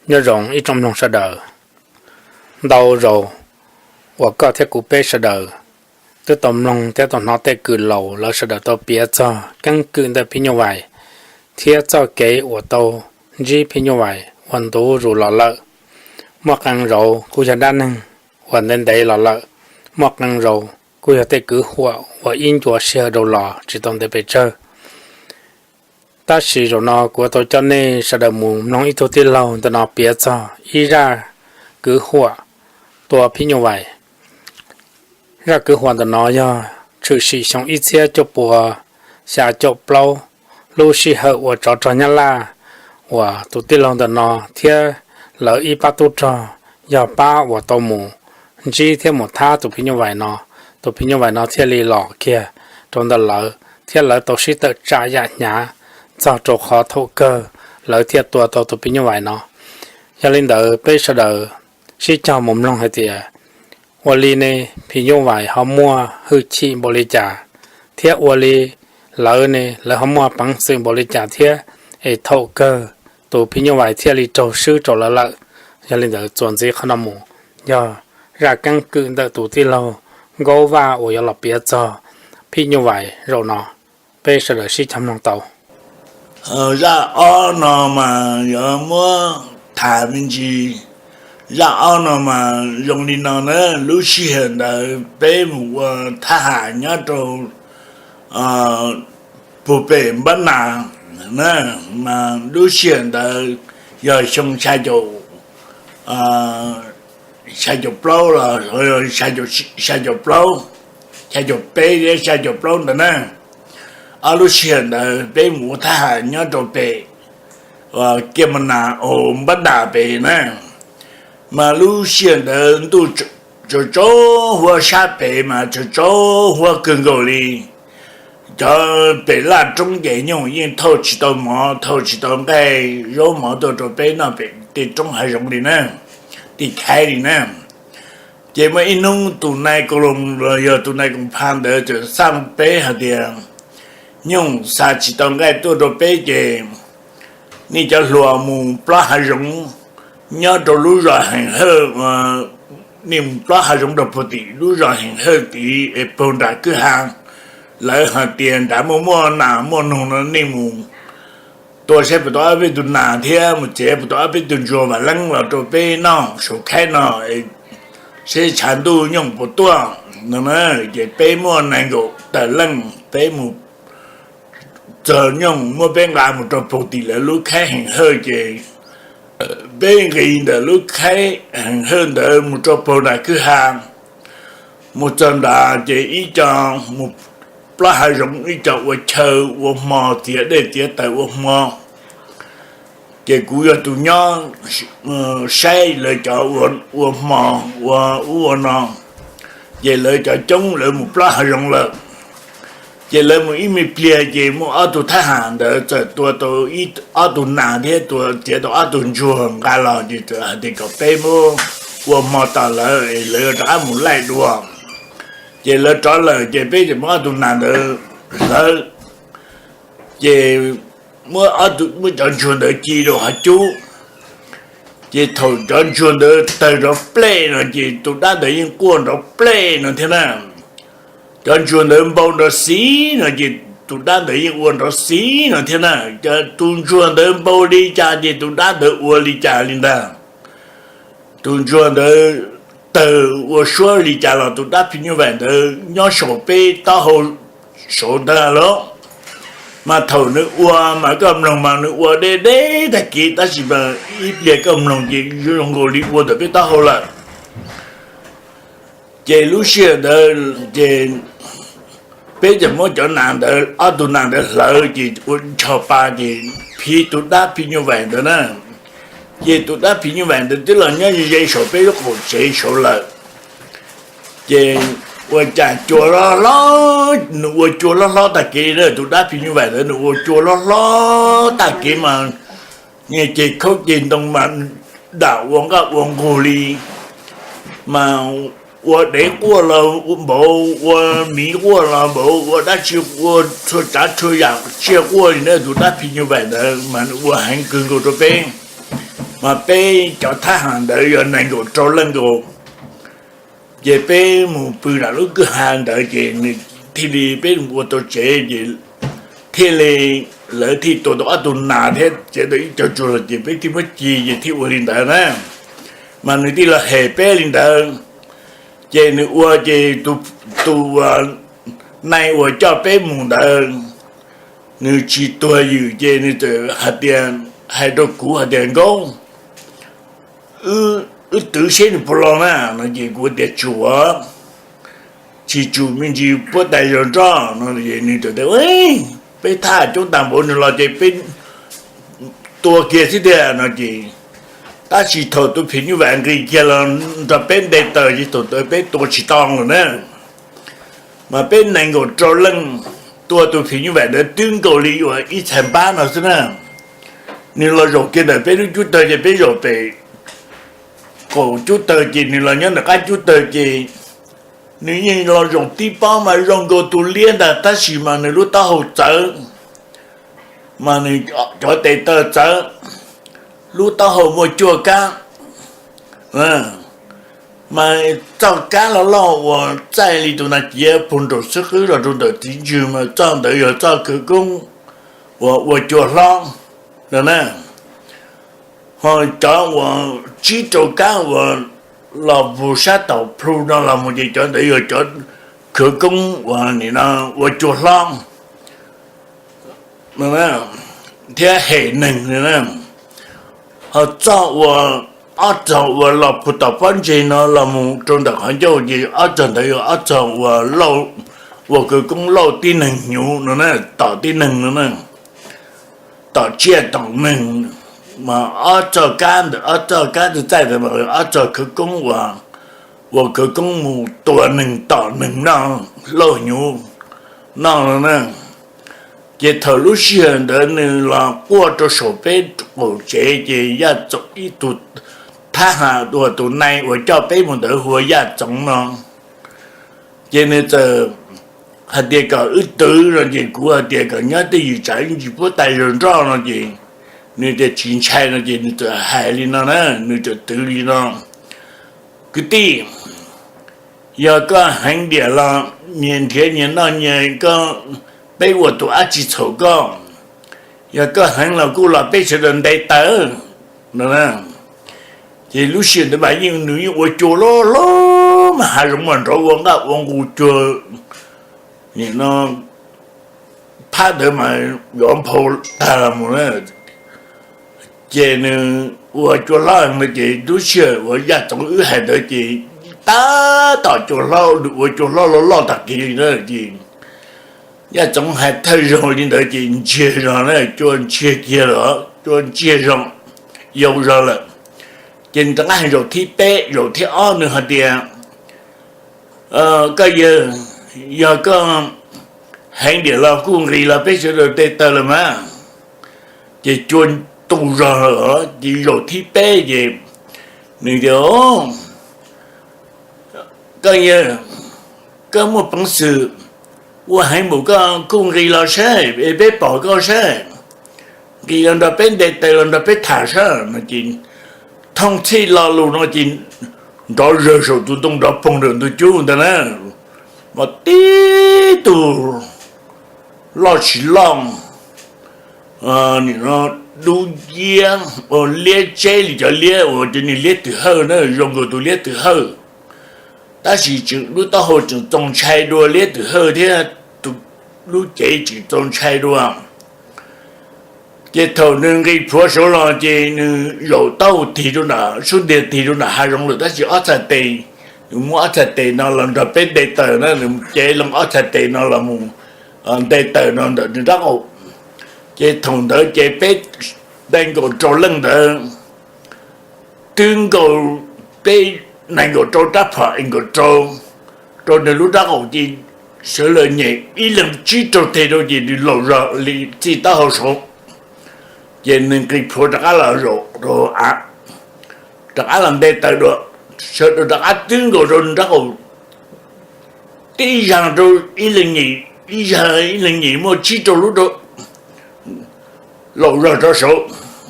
Nyob zoo ib tsoom mloog sawv daws, ntau zaus uas koj thiab kuv peb sawv daws twb tau mloog thiab tau hnov tej kws laus lawv sawv daws tau piav txog keeb kwm ntawm phim nyuj vais thiab txoj kev uas tau ntsib phim nyuj vais uas ntuv zus los lawm. Muaj qee zaus kuj yog dab neeg uas ntev ntev los lawm, muaj qee zaus kuj yog tej kwv huam uas ib ncua sij hawm dhau los tsis tau ntev pes tsawg. Tab sis zaum no kuv yuav tau coj nej sawv daws mus mloog ib tug tij laug ntawm no piav txog ib zaj kwv huam tua phim nyuj vais. Zaj kwv huam ntawm no yog tshwm sim xyoo ib txhiab cuaj pua xya caum plaub, lub sij hawm uas tsov rog Nyab Laj uas tus tij laug ntawm no thiab lawv ib pab tub rog yog pab uas tau mus ntsib thiab mus thab tus phim nyuj vais no, tus phim nyuj vais no thiaj li los kiag rau ntawm lawv thiab lawv tau sib tawm tsam yam hnyav txog rau qhov thaum kawg lawv thiaj tua tau tus phim nyuj vais no. Yog li ntawd peb sawv daws sib cog mus mloog hais tias ua li ne phim nyuj vais ho muaj hwj chim npaum li cas, thiab ua li lawv ne lawv ho muaj peev xwm npaum li cas thiab es thaum kawg tus phim nyuj vais thiaj li raug swb rau lawv lawm. Yog li ntawd txuas ntxiv qhov no mus yog zaj keeb kwm ntawm tus tij laug Nkaub Vaj uas yuav los piav txog phim nyuj vais zaum no. Peb sawv daws sib cog mloog tau. Zaj ob no mas yuav muab tham me ntsis. Zaj ob no mas zoo li no na, lub sij hawm ntawd peb mus ua thab ham nyob rau puag pem Npab Nas na, mas lub sij hawm ntawd yog xyoo xya caum, xya caum plaub los xya caum plaub, xya caum peb thiab xya caum plaub ntawd na. Ob lub sij hawm ntawd peb mus ua thab ham nyob rau pem Kiaj Mas Nas, Npab Nas pem na. Mas lub sij hawm ntawd ntuj tsaus tsaus huab sab pem mas tsaus tsaus huab kawg nkaus li. Cov pem laj roob ces nyuj yeej thauj tsis tau mov, thauj tsis tau nqaij zaub mov tuaj rau peb noj pem tej roob hav zoov li na, tej khaib li na. Ces muaj ib hnub tus nai koos loos los yog tus nai koom pha ntawd txawm xaj peb hais tias, nyuj xa tsis tau nqaij tuaj rau peb ces nej cov hluas mus plob hav zoov nyob rau lub zos Heem Hawj, nej mus plob hav zoov rau puag tim lub zos Heem Hawj tid es puag nram kwj ha, lawv hais tias nrad muaj muaj nas muaj noog no, nej mus tua saib puas tau ob peb tug nas thiab mus txiav puas tau ob peb tug ntsuag vam leeb los rau peb noj saum khaib no, seb tshav ntuj nyuj puas tuaj no na. Ces peb muaj nees nkaum tawm leej, peb mus txog nyuj muab peb nqa mus rau puag tim lawv lub khaib Heem Hawj ces peb nqis ntawm lub khaib Heem Hawj ntawd mus rau puag nram kwj ha. Mus txog nrad ces ib co mus plob hav zoov, ib co ua chaw ua hmo, txiav dej txiav taws ua hmo. Ces kuv yog tus nyob saib lawv cov ua hmo, ua ub ua no, ces lawv cov coob lawv mus plob hav zoov lawm. Ces lawv mus ib me pliag ces muaj ob tug thab ham ntawd txawm tua tau ob tug nas thiab tua txiav tau ob tug ntsuag nqa los ces txawm hais tias kom peb muab ua hmo tos lawv es lawv yuav rov qab mus laij dua. Ces lawv rov lawm ces peb txawm muab ob tug nas ntawd hlawv, ces muab, muab cov ntsuag ntawd ci rau qhov cub. Ces thaum cov ntsuag ntawd tawg nrov plej no ces tus dab ntawd yeej quaj nrov plej no thiab na. Cov ntsuag ntawd npau nrov xiv no ces tus dab ntawd yeej ua nrov xiv no thiab na. Tus ntsuag ntawd npau li cas ces tus dab ntawd ua li cas li ntag. Tus ntsuag ntawd tawg ua suab li cas los tus dab phim nyuj vais ntawd nyob saum peb taub hau saud ntag lauj. Mas thaum nws ua mas koj mloog mas nws ua deb deb tag kev, tab sis mas ib pliag koj mloog ces zoo nkaus li ua ntawm peb taub hau lawm. Ces lub sij hawm ntawd ces peb txawm muab cov nas ntawd, ob tug nas ntawd hlawv ces ua ncho pa ces phiv tus dab phim nyuj vais ntawd na. Ces tus dab phim nyuj vais ntawd twb los nyob ze ze saum peb lub qaum tsev saud lawm. Ces ua cas cua hlob hlob, nws ua cua hlob hlob tag kev li na, tus dab phim nyuj vais ntawd nws ua cua hlob hlob tag kev mas nyias ceg khaub ceg ntoo mas dam ua nqaj ua nqug li, mas ua dev quaj los npaum, ua miv quaj los npaum, ua dab tsi, ua txhua tsav txhua yam tsiaj quaj li na. Tus dab phim nyuj vais ntawd mas nws ua heev kawg nkaus rau peb. Mas peb cov thab ham ntawd yog nees nkaum rau leej nkaus, ces peb mus pw nram lub kwj ha ntawd ces nws thiaj li peb mus ua tau tsev ces thiaj li lawv thiaj tua tau ob tug nas thiab tsev tau ib co tsuag los ces peb thiaj muab ci ces thiaj ua li ntawd na. Mas nws thiaj los hem peb li ntawd, ces nws ua ces tus nai uas coj peb mus ntawd nws tsis tuag ywm ces nws txawm hais tias, hais rau kuv hais tias, Nkauj, wb twv seb nws puas los na no ces kuv tias, Tsum, tsis tsum me ntsis puab tais zog nroj no. Nws txawm tias, Peb thab coob tag npaum nws los ces peb tua kiag xwb tiag no ces, tab sis thaum tus phim nyuj vais nqis kiag los nrog peb nte taws ces thaum ntawd peb tua tsis tau lawm na. Mas peb nees nkaum rau leej tua tus phim nyuj vais ntawd twb nkaus li uas ib txhais npab no xwb na. Nws los zaum kiag ntawm peb lub cub tawg ces peb zaum pem qaum cub tawg ces nws los nyob ntawm qab cub tawg ces nws yeej los zaum tib pob mas zoo nkaus tus liab ntag tab sis mas nws lub taub hau txawv, mas nws cov tes taw txawv, lub taub hau muaj cuaj kab, mas txoj kab loj loj uas txaij li tus nas ciav puag nraum xwb qwb los rau ntawm txiv ntswg mas txoj ntawd yog txoj khawv koob uas ua cua hlob no na. Ho cov uas tsib rau kab uas los puag sab tom plhu no los mus ces cov ntawd yog cov khawv koob uas nim no ua cua hlob thiab hem neeg. Ho txoj uas, ob txog uas los puag tom pob ntseg no los mus rau ntawm qhov ncauj ces ob txog ntawd yog ob txog uas khawv koob lauj tib neeg hnyuv no na, tom tib neeg no na, tom tsiaj tom neeg. Mas ob txoj kab ntawm ob txoj kab txaij ntawd mas ob txog khawv koob uas, uas khawv koob mus tua neeg tom neeg noj, lauj hnyuv noj no na. Ces thaum lub sij hawm ntawd nws los quaj rau saum peb qaum tsev ces Yaj Txoov ib tug thab ham uas tus nai uas coj peb mus ntawd hu ua Yaj Txoov no ces nws txawm hais tias kom wb twv no ces kuv hais tias kom nyob twj ywm tsam ib ntsis puab tais zog nroj no ces nws tias tsis ntshai no ces nws txawm hais li no na, nws txawm twv li no, Kwv tij, yog koj heev diam los nyias nrhiav nyias noj nyias, koj, peb ua tus dab tsi txhaum koj. Yog koj heev los kuj los peb sawv daws nte taws no. Ces lub sij hawm ntawd mas yeej nws yeej ua cua loj loj mas hav zoov mas nrov ua nqaj ua nqus cuag nim no phab ntawd mas yuav nphau tag los mus na. Ces nws ua cua hlob no ces lub sij hawm uas Yaj Txoov wb hais ntawd ces tab tom cua hlob, nws ua cua hlob loj loj tag kiag li na ces Yaj Txoov hais thawj zaug li ntawd ces ntsiag zog na, cua ntsiag kiag lawm, cua ntsiag zog, yau zog lawm. Ces nws rov qab hais zaum thib peb zaum thib ob nws hais tias, Koj yawg, yog koj heev diam los kuj nqis los peb sawv daws nte taws los mas. Ces cua tu zog lawm ces zaum thib peb ces nws tias, Koj yawg, koj muaj peev xwm ua heev npaum koj kuj nqis los saib es peb pom koj saib, nqis los nrog peb nte taws los nrog peb tham saib no ces thooj txhij lo lus no ces nrov zawg saum tus ntoo nrov poog rau ntug cub ntag na. Mas tib tug loj tsis loj, nim no dub liab, liab tseb li cov liab uas cov niag liab twm hawj na, zoo nkaus tus liab twm hawj, tab sis tseem lub taub hau tseem txaus ntshai dua liab twm hawj thiab, tus, lub cev tseem txaus ntshai dua. Ces thaum nws nqis plhuav saud los ces nws zaum taub hau tig rau nram sub ntiag tig rau nram hav zoov lawm tab sis ob txhais tes, nws muab ob txhais tes no los nrog peb nte taws na, nws cev loo ob txhais tes no los mus nte taws no ntawm nws rab qaum. Ces thaum ntawd ces peb nees nkaum rau leej ntawd twb nkaus, peb nees nkaum rau rab phom es nkaum rau rau nws lub rab qaum ces sawv daws nyem ib leeg tsib rau teg rau ces nws laus zog li txij taub hau saud. Ces nws nqis plhuav rov qab los zaum rau av, rov qab los nte taws dua, sawv daws rov qab twb nkaus rau nws rab qaum tib zag rau ib leeg nyem, ib zag ib leeg nyem muaj tsib rau lub rau, laus zog rau saud.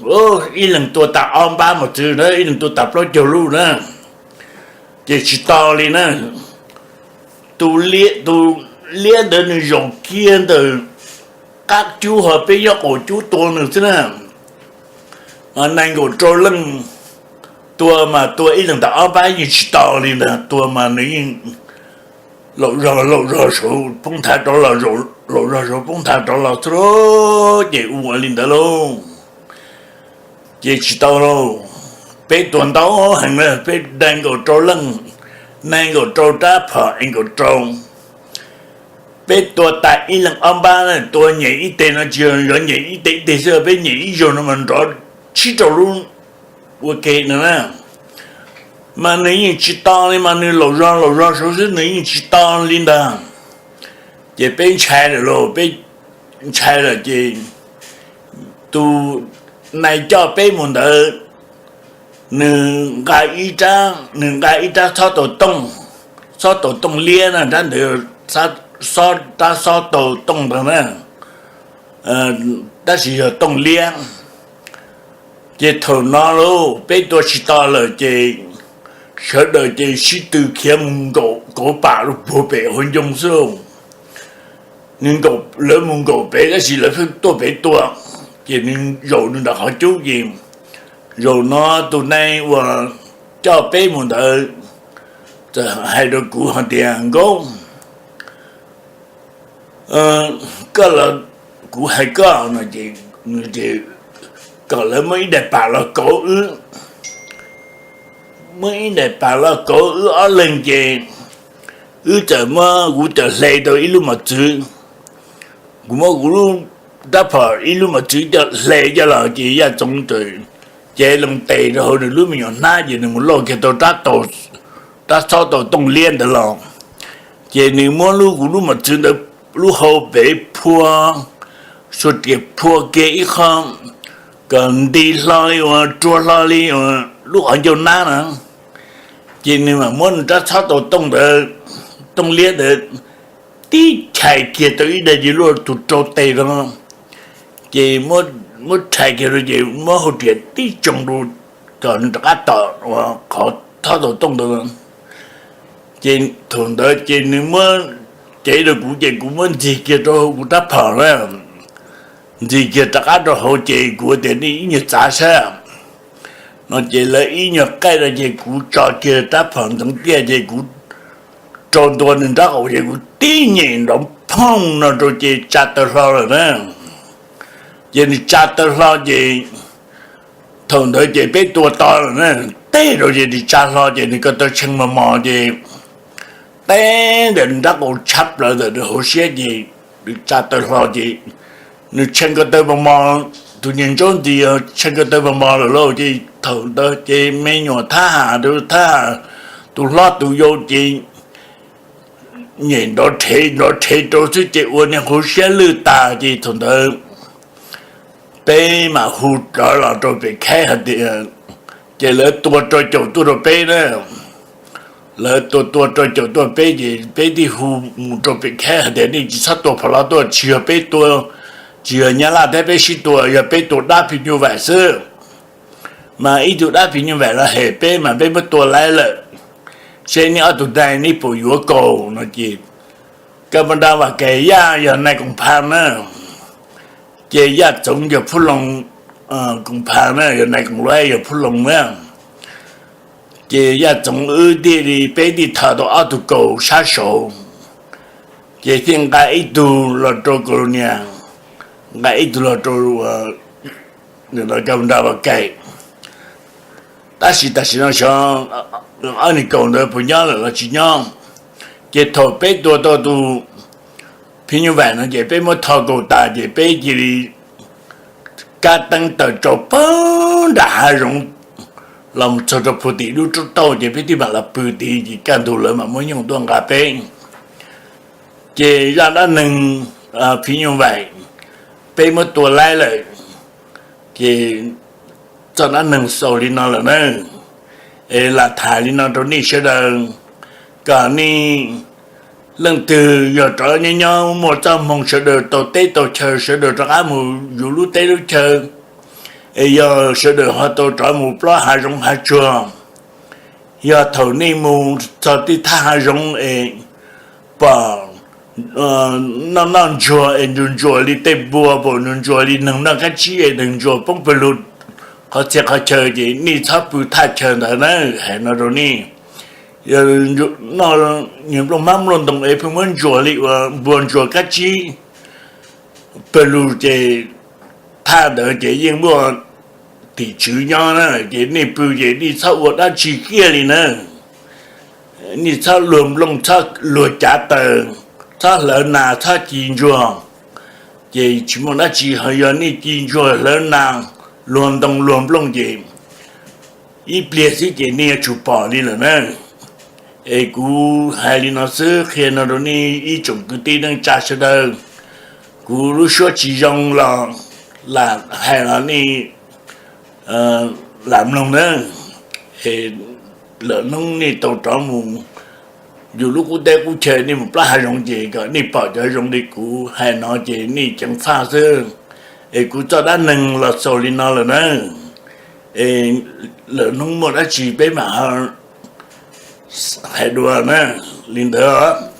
ib leeg tua tas ob npab mos txwv na, ib leeg tua tas plaub caug lub na, ces tsis tau li na. Tus liab ntawd nws zaum kiag ntawm qab cub ho peb nyob qaum cub tua nws xwb na. Nees nkaum rau leej tua mas tua ib leeg tas ob npab yeej tsis tau li ntag, tua mas nws yeej laum zog laum zog saud poob nthav rov los, laum zog saud poob nthav rov los xwb lauj, ces ua li ntawd lauj. Ces tsis tau lauj, peb tua ntau heev na, peb nees nkaum rau leej, nees nkaum rau rab phom es nkaum rau. Peb tua tas ib leeg ob npab na, tua nyem ib teg no tsis yog nyem ib teg ib teg xwb, peb nyem ib zaug no mas nrov tsib rau lub ua ke no na. Mas nws yeej tsis tau li, mas nws laum zog laum zog saud xwb nws yeej tsis tau li ntag. Ces peb ntshai lawm lauj, peb ntshai lawm ces tus nais coj peb mus ntawd, nws nqa ib rab, nws nqa ib rab xob tau tooj, xob tau tooj liab na, rab ntawd, rab xob tau tooj ntawd na, tab sis yog tooj liab. Ces thaum no lauj, peb tua tsis tau lawm ces sawv daws ces sib tw khiav mus nkaum kauv pam lub puag pem hauv ncoo xwb lauj. Nws nkaum, lawv mus nkaum pem tab sis lawv pheej tuaj pem tua, ces nws zaum nws nram qhov cub ces zaum no tus nais uas coj peb mus ntawd txawm hais rau kuv hais tias, Nkauj, koj los, kuv hais koj no ces, kom lawv muab ib daim pam los kauv wb, muab ib daim pam los kauv wb ob leeg ces wb txawm muab, kuv txawm hle tau ib lub mos txwv, kuv muab kuv lub rab phom ib lub mos txwv coj hle coj los ces Yaj Txoov txawm cev loo tes rau hauv nws lub me nyuam hnab ces nws mus lauj kiag tau rab xob tau tooj liab ntawd los, ces nws muab lub, kuv lub mos txwv ntawd lub hau pem phua, xuas riam phua kiag ib qho kom nti hlo li uas rua hlo li uas lub qhov ncauj hnab na, ces nws mam muab nws rab xob tau tooj ntawd, tooj liab ntawd tib chais kiag tau ib daim cia luaj tus rau tes no, ces muab chais kiag rau ces muab hau riam tib tsoo rau kom nws rov qab tom qhov xob tau tooj ntawd. Ces thaum ntawd ces nws muab cev rau kuv ces kuv muab ntxig kiag rau kuv rab phom na, ntxig kiag rov qab rau hauv ces kuv tias, Nej ib nyuag txav sab no ces lawv ib nyuag qaij rau ces kuv tso kiag rab phom ntxeev tiaj ces kuv rau ntua nws nraub qaum ces kuv tib nyem nrov phooj no rau ces tsa taw hlo lawm na. Ces nws tsa taw hlo ces thaum ntawd ces peb tua to lawm na, teb rau ces nws tsa hlo ces nws ko taw tshee mos mos ces teb ntawm nws nraub qaum tshab plaws ntawm nws hauv siab ces nws tsa taw hlo ces nws tshee ko taw mos mos, tus niag ntsaub ntxis tshee ko taw mos mos lawm lauj. Ces thaum ntawd ces me nyuam thab ham, thab ham, tus hlob tus yau ces nyem nrov rhev nrov rhev rau xwb ces ua niag hauv siab lwj tas ces thaum ntawd peb mam hu rov los rau pem khaib hais tias, ces lawv tua rau caum tuaj rau peb na. Lawv tua tua rau caum tuaj peb ces peb thiaj hu mus rau pem khaib hais tias, Nej tsis txhob tua phom los tuaj, tsis yog peb tua, tsis yog Nyab Laj thiab peb sib tua, yog peb tua dab phim nyuj vaim xwb. Mas ib tug dab phim nyuj vaim los hem peb mas peb muab tua laib lawm, seb neb ob tug nai neb puas yuav kaus no ces Ka Mas Nra Vam Kaim Yaj yog nai koom pha na, ces Yaj Txoov yog phub loo, koom pha na, yog nai koom luab yog phub loo na. Ces Yaj Txoov wb thiaj li peb thiaj tho tau ob tug kaus sab saud, ces thiaj nqa ib tug los rau Kaus Lus Nias, nqa ib tug los rau Ka Mas Nra Vam Kaim. Tab sis tam sim no xyov ob niag kaus ntawd puas nyob lawm los tsis nyob. Ces thaum peb tua tau tus phim nyuj vaim no ces peb muab tho kaus tas ces peb cia li kab teeb taws tsau pag nram hav zoov los mus txog rau puag tim lub roob tauj ces peb thiaj mam los pw tid ces kaj ntug lawv mam muab nyooj tuaj nqa peb. Ces zaj dab neeg phim nyuj vaim peb muab tua laib lawm, ces txoj dab neeg xaus li no lawm na. Es lam tham li no rau nej sawv daws, kom nej leej twg yog rov nyob nyob muaj txoj hmoo sawv daws tau teb tau chaw sawv daws rov qab mus yus lub teb lub chaw. Es yog sawv daws ho tau rov mus plob hav zoov hav tsuag, yog thaum nej mus txog tej thaj hav zoov es pom noj noj ntsuag es ntsuag ntsuag li tej npua, pom ntsuag ntsuag li neeg noj kab tsib es neeg ntsuag poob pawg lug qhov txhia qhov chaw ces nej txhob pw thaj chaw ntawd na, hais no rau nej. Noj nplooj hmab nplooj ntoo es pheej muab ntsuag li uas npua ntsuag kab tsib pawg lug ces thaj ntawd ces yeej muaj tim tswv nyob na, ces nej pw ces nej txhob ua dab tsi kiag li na. Nej txhob luag nplooj, txhob luag cav taws, txhob hlawv nas, txhob ci ntsuag, ces tsis muaj dab tsi. Ho yog nej ci ntsuag hlawv nas, luag ntoo luag nplooj ces ib pliag xwb ces nej yuav tsum pom li lawm na. Es kuv hais li no xwb, qhia no rau nej ib tsoom kwv tij neej tsa sawv daws. Kuv lub suab tsis zoo los lam hais los nej lam mloog na. Es lwm hnub nej tau rov mus yus lub qub teb qub chaw, nej mus plob hav zoov ces kom nej pom cov zoo li kuv hais no ces nej ceev faj xwb. Es kuv txoj dab neeg los xaus li no lawm na. Es lwm hnub muaj dab tsi peb mam hais dua na. Li ntawd